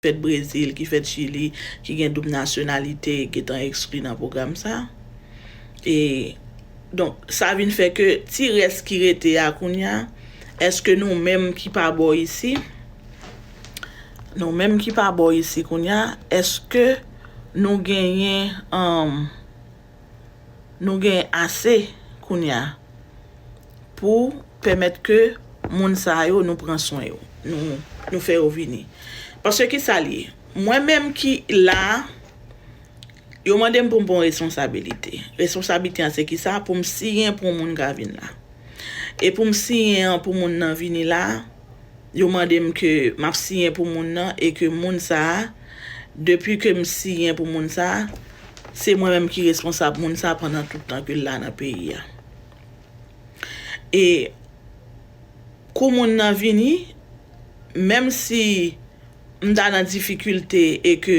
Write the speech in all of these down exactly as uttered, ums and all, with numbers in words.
fèt Brezil, ki fèt Chili, ki gen doub nasyonalite, gentan ekskli nan pwogram sa. E, donk, sa vin fè ke ti rès ki rete a kounye a, èske nou menm ki pa bò isi, nou menm ki pa bò isi kounye a, èske nou genyen, um, nou genyen ase kounye a pou pèmèt ke moun sa yo, nou pran swen yo, nou, nou fè yo vini. Paske ki sa l ye? Mwen menm ki la, yo mande m pou m pran responsabilite. Responsabilite an se ki sa? Pou m siyen pou yon moun ka vin la. E pou m siyen an pou moun nan vini la, yo mande m ke m ap siyen pou moun nan e ke moun sa a, depi ke m siyen pou moun sa a, se mwen menm ki responsab moun sa a pandan tout tan ke l la nan peyi a. E kou moun nan vini, menm si m ta nan difikilte e ke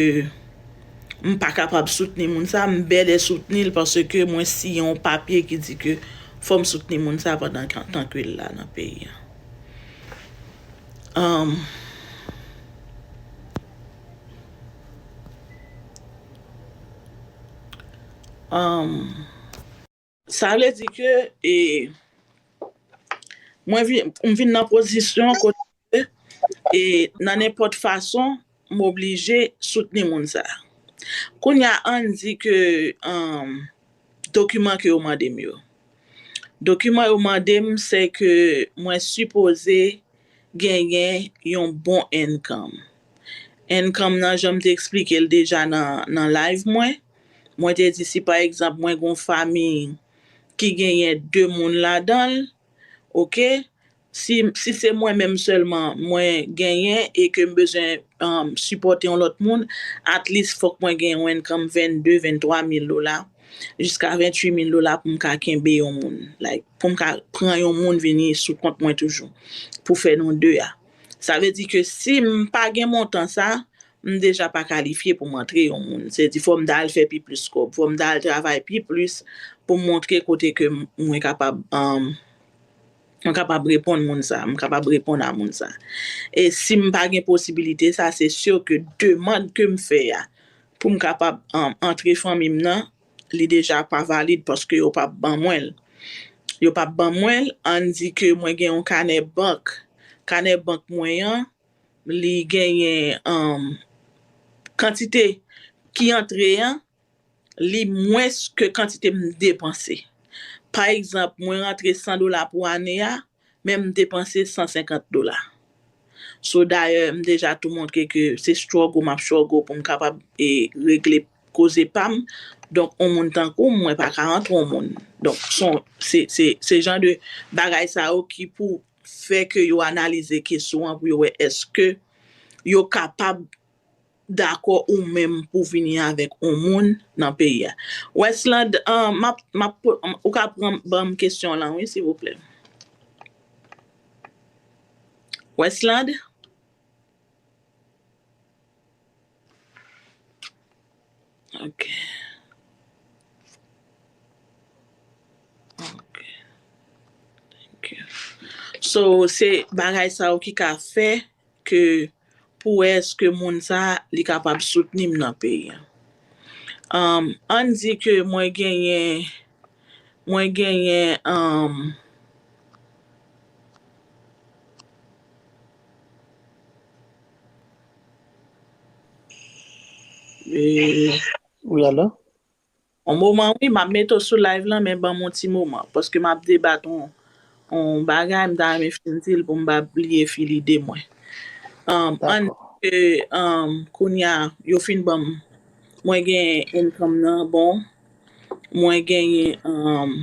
m pa kapab soutni moun sa, m bèlè soutni l paske mwen siyen yon papye ki di ke fò m soutni moun sa pandan tan ke l la nan peyi a. Um, um, Sa vle di ke, e, mwen vin, m vin nan pozisyon kote, e, nan nenpòt fason, m oblije soutni moun sa a. Kounye a, ann di ke, um, dokiman ke yo mande m yo. Dokiman yo mande m, se ke mwen sipoze genyen yon bon income. Income nan, jan m te eksplike l deja nan, nan live mwen, mwen te di si pa egzanp mwen gen yon fanmi ki genyen de moun ladan l, oke, si, si se mwen menm sèlman mwen genyen e ke m bezwen, um, sipòte yon lòt moun, at least fòk mwen gen yon income vennde, venntwa mil dola, jiska venntuit mil dola pou m ka kenbe yon moun. Like, pou m ka pran yon moun vini sou kont mwen toujou, pou fè nou de a. Sa vle di ke si m pa gen montan sa, m deja pa kalifye pou m antre yon moun. Se di fò m ta al fè pi plis kòb, fò m ta al travay pi plis pou m montre kote ke m, mwen kapab, um, mwen kapab reponn moun sa, m kapab reponn a moun sa. E si m pa gen posibilite sa, se si ke demann ke m fè a pou m kapab, um, antre fanmi m nan, li deja pa valid paske yo p ap ban mwen l. Yo p ap ban mwen l, ann di ke mwen gen yon kanè bank. Kanè bank mwen an, li genyen, um, kantite ki antre an, li mwens ke kantite m depanse. Pa egzanp, mwen rantre san dola pou ane a, men m depanse san senkant dola. So, dayè, m deja tou montre ke se struggle m ap struggle pou m kapab, e, regle koze pa m. Donk, on moun tankou m, mwen pa ka antre on moun. Donk, son, se, se, se jan de bagay sa yo ki pou fè ke yo analize kesyon an pou yo wè èske yo kapab dakò ou menm pou vini avèk on moun nan peyi a. Westland, ah, m ap, m ap, ou ka pran, ban m kesyon lan, wi, silvouplè. Westland? Ok. Ok. Thank you. So, se bagay sa yo ki ka fè ke pou wè èske moun sa a, li kapab soutni m nan peyi a. Um, ann di ke mwen genyen, mwen genyen, um, e, wi, alo? On moman, wi, m ap mete w sou live lan, men ban m on ti moman, paske m ap debat on, on bagay, m ta renmen fin di l pou m pa bliye fi lide mwen. Um, ann, dakò. Ke, um, kounye a, yo fin ban m, mwen gen income nan bon, mwen genyen, um,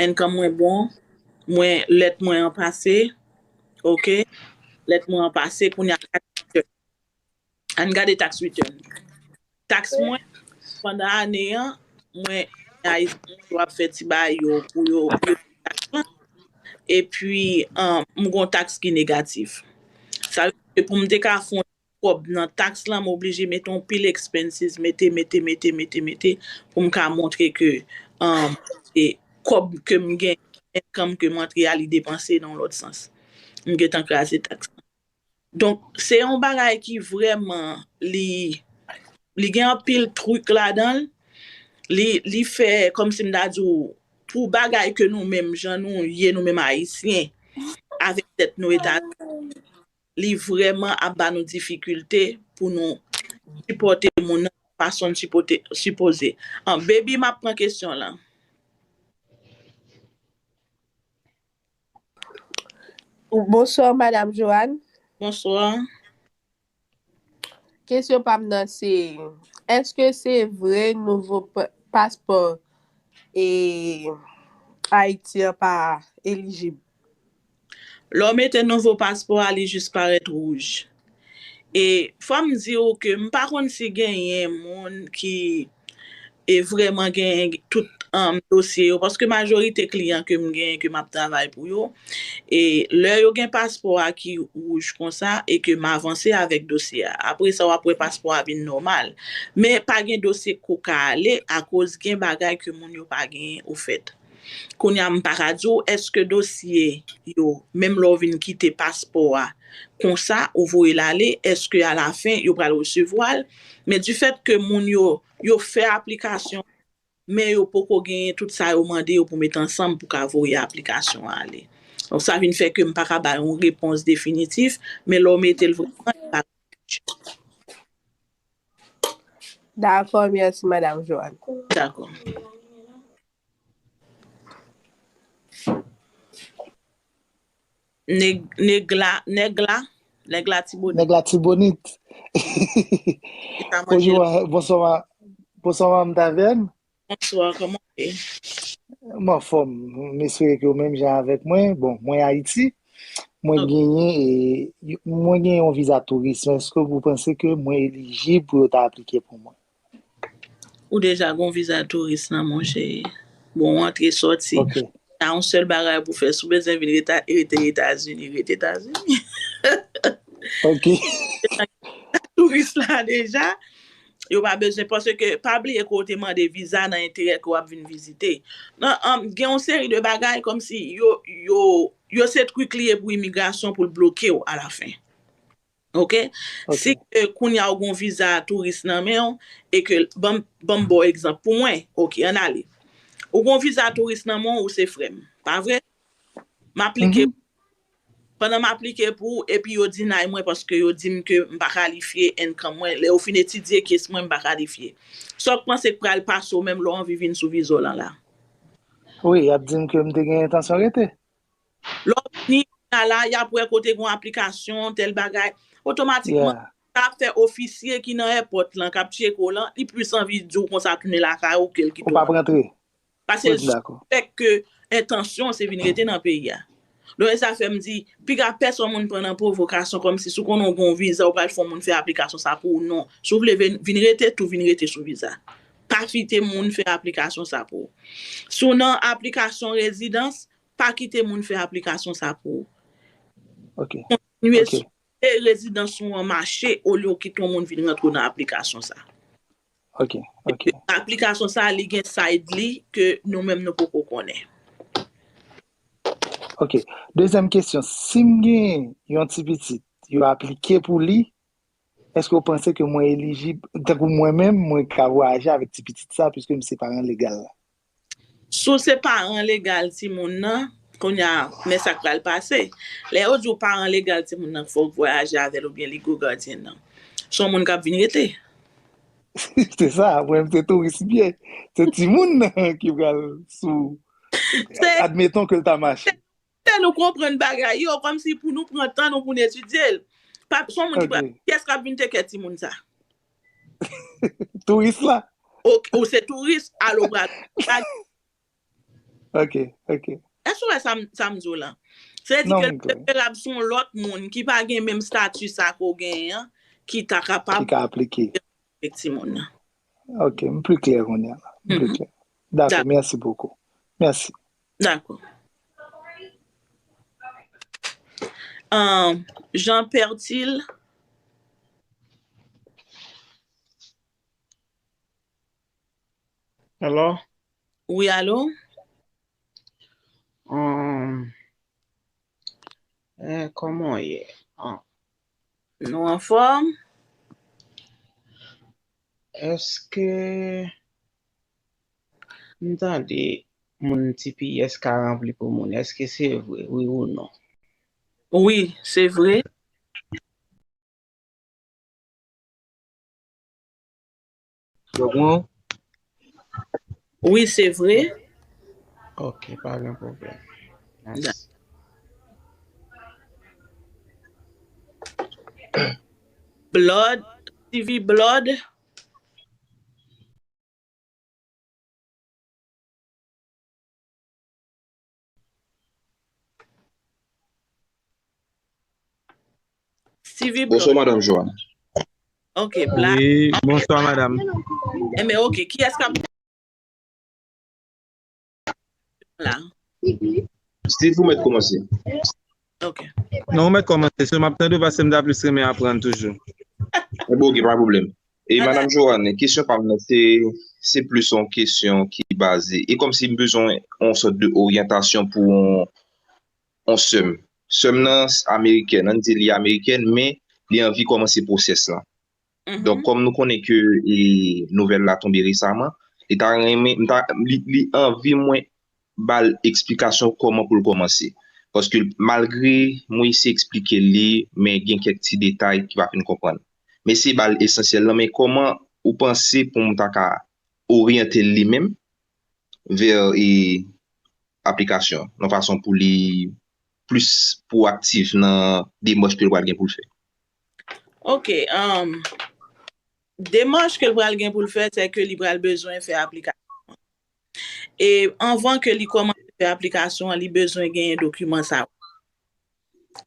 income mwen bon, mwen, lèt mwen an pase, oke, lèt mwen an pase, kounye a, ann gade tax return. Tax mwen, pandan ane an, mwen, Ayisyen yo ap fè ti bagay yo pou yo, pou yo tax lan. Epi, um, m gon tax ki negatif. Sa vle di ke pou m te ka fè yon kòb nan tax lan, m oblije mete yon pil expenses, mete, mete, mete, mete, mete, pou m ka montre ke, um, e kòb ke m gen, income ke m antre a, li depanse nan yon lòt sans. M gentan kraze tax lan. Donk, se yon bagay ki vrèman, li, li gen anpil trik ladan l. Li, li fè, kòmsi m ta di w, pou bagay ke nou menm, jan nou ye, nou menm Ayisyen, avèk tèt nou Etazini, li vrèman ap ba nou difikilte pou nou sipòte moun nan fason n sipote, sipoze. An, baby, m ap pran kesyon lan. Bonswa, Madam Joanne. Bonswa. Kesyon pa m nan se, èske se vre nouvo pa- paspò e Ayiti an pa elijib? Lè w mete nouvo paspò a, li jis parèt wouj. E fò m di w ke m pa konn si genyen moun ki e vrèman genyen tout um, dosye yo, paske majorite kliyan ke m genyen, ke m ap travay pou yo, e lè yo gen paspò a ki wouj konsa, e ke m avanse avèk dosye a. Apre sa, w ap wè paspò a vin nòmal. Men pa gen dosye ke w ka ale, akoz gen bagay ke moun yo pa genyen ofèt. Kounye a, m pa ka di w èske dosye yo, menm lè w vin kite paspò a konsa, ou voye l ale, èske alafen yo pral resevwa l? Men difèt ke moun yo, yo fè aplikasyon, men yo poko genyen tout sa yo mande yo pou met ansanm pou ka voye aplikasyon an ale. Donk, sa vin fè ke m pa ka ba yon repons definitif, men lè w mete l vrèman, li pa Dakò, mèsi, Madam Joanne. Dakò. Nèg, nèg la, nèg la, nèg la Tibonit. Nèg la Tibonit. Bonjou, bonswa, bonswa, Madam Taverne. Bonswa, kòman w ye? M anfòm. M espere ke w menm jan avèk mwen. Bon, mwen Ayiti. Mwen genyen, e, mwen genyen yon viza touris. Èske ou panse ke mwen elijib pou yo ta aplike pou mwen? Ou deja gon viza touris nan, monchè. Bon, ou antre sòti. Ok. Sa yon sèl bagay pou fè. Si w bezwen vin rete, rete Etazini, rete Etazini. Ok. Touris la deja, yo pa bezwen, paske pa bliye ke w te mande viza nan enterè ke w ap vin vizite. Nan, um, gen yon seri de bagay kòmsi yo, yo, yo se trik li ye pou imigrasyon pou l bloke w alafen. Ok? Si ke kounye a ou gon viza touris nan men w, e ke, ban m, ban m ba w egzanp. Pou mwen, ok, ann ale. Ou gon viza touris nan men w, ou se frè m. Pa vre? M aplike, pandan m aplike pou ou, epi yo deny mwen paske yo di m ke m pa kalifye, income mwen, lè yo fin etidye case mwen, m pa kalifye. Sa w panse k pral pase w menm lè w anvi vin sou viza w lan la? Wi, y ap di m ke m te gen entansyon rete. Lè w vini la, y ap wè kote gon aplikasyon, tèl bagay. Otomatikman, sa ap fè ofisye ki nan èpòt lan, k ap tcheke w lan, li plis anvi di w konsa tounen lakay ou ke l kite w. Ou p ap rantre. Paske l sispèk ke entansyon w se vin rete nan peyi a. Donk, e sa fè m di, piga pèsonn moun pran nan pwovokasyon kòmsi si w konnen w gen yon viza, ou pral fè yon moun fè aplikasyon sa pou ou, non. Si w vle vin, vin rete, tou vin rete sou viza. Pa kite moun fè aplikasyon sa pou ou. Si w nan aplikasyon rezidans, pa kite moun fè aplikasyon sa pou ou. Ok. Kontinye sou rezidans ou an mache olye w kite yon moun vin rantre w nan aplikasyon sa. Ok, ok. Aplikasyon sa, li gen side li ke nou menm nou poko konnen. Ok. Dezyèm kesyon, si m gen yon ti pitit, yo aplike pou li, èske w panse ke mwen elijib, tankou mwen menm, mwen ka vwayaje avèk ti pitit sa, piske m se paran legal la? Si w se paran legal timoun nan, kounye a, men sa k pral pase. Lè yo di w paran legal timoun nan, fòk vwayaje avè l oubyen li gwo gadyen nan. Se yon moun k ap vin rete. Se sa, mwen m se touris byen. Se timoun nan ki pral sou. Admeton ke l ta mache. Fè nou konprann bagay yo, kòmsi pou nou pran tan nou pou n etidye l. Pa, se yon moun ki pral, kiyès k ap vin take care timoun sa? Touris la. Ok, ou se touris, alò w pral. Ok, ok. Èske w wè sa m, sa m di w lan? Se di ke l preferab se yon lòt moun ki pa gen menm stati sa ke w genyen an, ki ta kapab. Ki ka aplike. Avèk timoun nan. Ok, m pli klè kounye a la. M pli klè. Dakò, mèsi bokou. Mèsi. Dakò. Ahn, Jean Pertil. Hello? Wi, alo? Um, eh, kòman w ye? Ah. Nou anfòm? Èske m tande moun T P S ka ranpli pou moun? Èske se vre, wi ou non? Wi, se vre. Wi, se vre. Ok, pa gen pwoblèm. Mèsi. Blood, T V Blood. Stevie Blanc. Bonswa, madanm Joanne. Ok, Black. Wi, bonswa, madanm. Enben, ok, kiyès k ap la? Steve, ou mèt kòmanse. Ok. Non, ou mèt kòmanse. So, m ap tande w paske m ta plis renmen aprann toujou. Enben, ok, pa pwoblèm. E madanm Joanne, kesyon pa m nan, se, se plis yon kesyon ki baze. E kòmsi m bezwen yon sòt de oryantasyon pou yon, yon sè m. Sè m nan amerikèn, ann di li amerikèn, men li anvi kòmanse pwosès lan. Donk, kòm nou konnen ke e, nouvèl la tonbe resaman, li ta renmen, m ta, li, li anvi mwen ba l eksplikasyon kòman pou l kòmanse. Paske malgre mwen eseye eksplike li, men gen kèk ti detay ki pa fin konprann. Men se ba l esansyèl lan, men kòman ou panse pou m ta ka oryante l li menm vè e, aplikasyon, nan fason pou li plis pwoaktif nan demach ke l pral gen pou l fè? Ok, um, demach ke l pral gen pou l fè, se ke li pral bezwen fè aplikasyon. E anvan ke li kòmanse fè aplikasyon an, li bezwen genyen dokiman sa yo.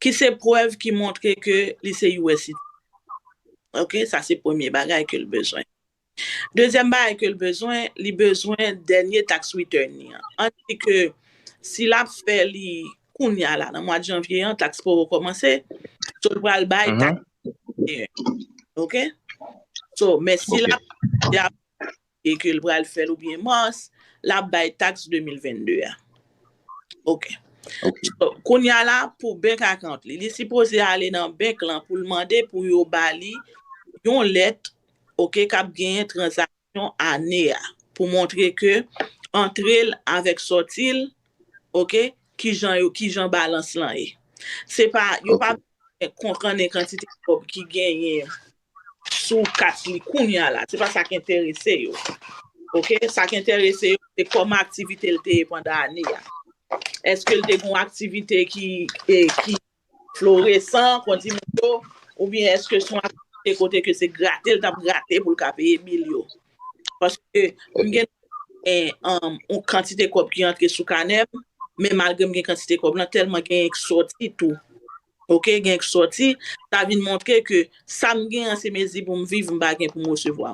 Ki se prèv ki montre ke li se U S citizen. Ok, sa se premye bagay ke l bezwen. Dezyèm bagay ke l bezwen, li bezwen dènye tax return li an. Ann di ke si l ap fè li kounye a la, nan mwa janvye an, tax poko kòmanse, so l pral bay tax. Ok? So, men si l ap, e ke l pral fè l oubyen mas, l ap bay tax de mil vennde a. Ok. So, kounye a la, pou bank account li, li sipoze ale nan bank lan pou l mande pou yo ba li yon lèt, ok, k ap genyen tranzaksyon ane a, pou montre ke antre l avèk sòti l, ok, kijan yo, kijan balans lan ye. Se pa, yo pa konn kantite kòb ki genyen sou kat li kounye a la. Se pa sa k enterese yo. Ok? Sa k enterese yo, se kòman aktivite l te ye pandan ane a. Èske l te gen yon aktivite ki, e, ki floresan, kon di moun yo, oubyen èske se yon aktivite kote ke se grate l t ap grate pou l ka peye bil yo? Paske m gen, e, um, yon kantite kòb ki antre sou kanè m, men malgre m gen kantite kòb lan, tèlman genyen k sòti tou. Ok, gen k sòti, sa vin montre ke sa m gen an se mezi pou m viv, m pa gen pou m resevwa.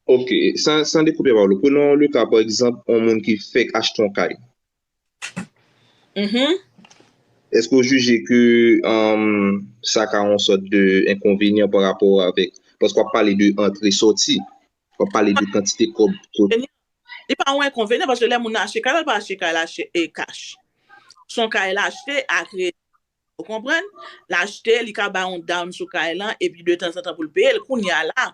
Ok, san, san dekoupe pawòl ou, prenons le cas, pa egzanp, yon moun ki fèk achte yon kay. Mhm. Èske w jije ke, um, sa ka yon sòt de enkonvenyan pa rapò avèk, paske w ap pale de antre sòti, w ap pale de kantite kòb ke Li pa yon enkonvenyan, paske lè moun nan achte kay la, li pa achte kay la achte, e, cash. Se yon kay l achte a kredi. Ou konprann? L achte, li ka bay yon down sou kay lan, epi de tanzantan pou l peye l. Kounye a la,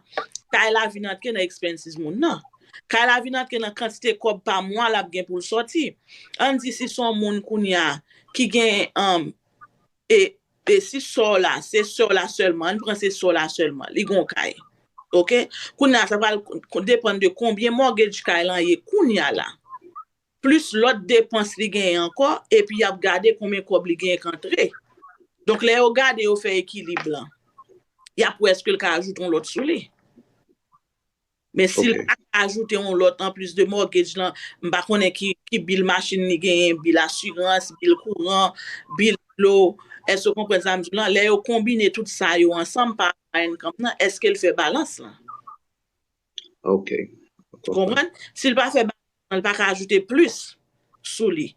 kay la vin antre nan expenses moun nan. Kay la vin antre nan kantite kòb pa mwa l ap gen pou l sòti. Ann di si se yon moun kounye a ki gen, um, e, e si sè w la, se sè w la sèlman, ann pran se sè w la sèlman, li gen yon kay. Ok? Kounye a, sa pral depann de konbyen mortgage kay lan ye kounye a la. Plis lòt depans li genyen ankò, epi y ap gade konbyen kòb li genyen k antre. Donk, lè yo gade, yo fè ekilib lan, y ap wè èske l ka ajoute yon lòt sou li. Men si l pa ka ajoute yon lòt anplis de mortgage lan, m pa konnen ki, ki bil machin li genyen, bil asirans, bil kouran, bil dlo. Èske w konprann sa m di w lan? Lè yo konbine tout sa yo ansanm pa rapò a income nan, èske l fè balans lan? Ok. Ou konprann? Si l pa fè balans lan, li pa ka ajoute plis sou li.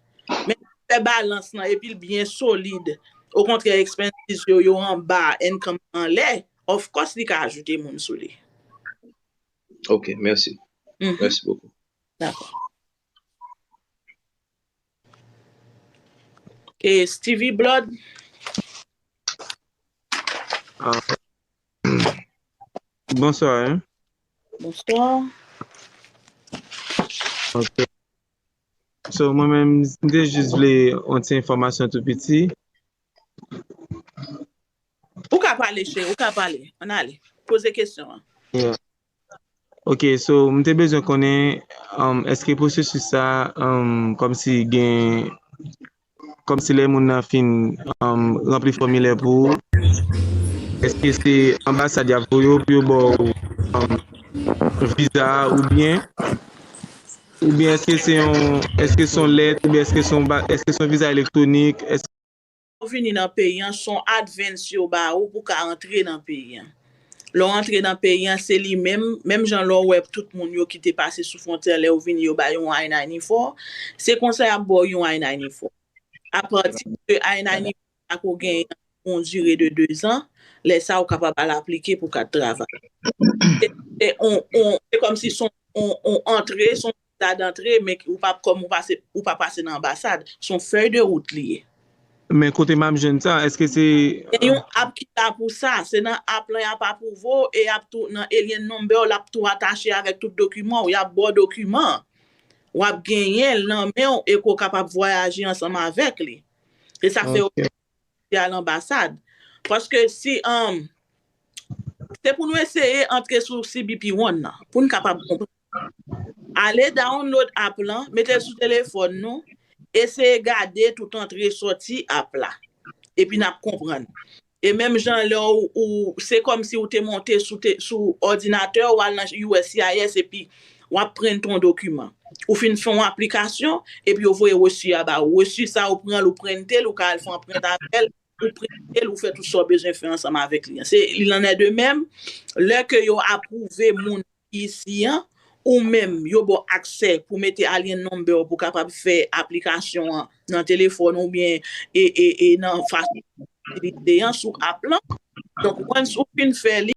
Men si l fè balans lan epi l byen solid, okontrè, expenses yo, yo anba, income anlè, of course, li ka ajoute moun sou li. Ok, mèsi. Mhm. Mèsi bokou. Dakò. E Stevie Blood? Bonswa. Bonswa. Ok. So, mwen menm, m te jis vle yon ti enfòmasyon tou piti. Ou ka pale, cheri, ou ka pale. Ann ale. Poze kesyon an. Ok, so, m te bezwen konnen, um, èske pwosesis sa, um, kòmsi gen, kòmsi lè moun nan fin, um, ranpli fòmilè pou ou, èske se anbasad y ap voye w pou yo ba w, um, viza a oubyen, oubyen èske se yon, èske se yon lèt, oubyen èske se yon ba-, èske se yon viza elektwonik, èske Ou vini nan peyi an, se yon advance yo ba ou pou ka antre nan peyi an. Lè w antre nan peyi an, se li menm, menm jan lè w wè tout moun yo ki te pase sou fwontyè lè yo vini yo ba yo yon I ninety-four, se konsa y ap ba w yon I ninety-four. Apati de I ninety-four sa ke w genyen pou yon dire de dezan, lè sa a ou kapab al aplike pou kat travay. Se, se, on, on, se kòmsi se yon, on, on antre, se yon viza dantre, men ou pa, kòm ou pase, ou pa pase nan anbasad, se yon fèy de wout li ye. Men kote m ap jwenn sa, èske se Gen yon app ki la pou sa, se nan app lan y ap apwouve w e y ap tou, nan Alien Number, l ap tou atache avèk tout dokiman w, y ap ba w dokiman an. W ap genyen l nan men w e ke w kapab vwayaje ansanm avèk li. E sa fè yo Ok. al anbasad. Paske si, um, se pou nou eseye antre sou C B P One nan, pou n kapab konprann. Ale download app lan, mete l sou telefòn nou, eseye gade tout antre sòti app la. Epi n ap konprann. E menm jan lè ou, ou se kòmsi ou te monte sou, te, sou òdinatè ou al nan U S C I S epi w ap print yon dokiman. Ou fin fè yon aplikasyon, epi yo voye resi a ba ou. Resi sa ou pran l, ou printe l, ou ka al fè anprent avè l, ou printe l, ou fè tout sa w bezwen fè ansanm avèk li an. Se, il en est de même, lè ke yo apwouve moun isi an, ou menm, yo ba w aksè pou mete Alien Number pou kapab fè aplikasyon an nan telefòn oubyen e, e, e nan fason itilize an sou app lan. Donk, once ou fin fè li,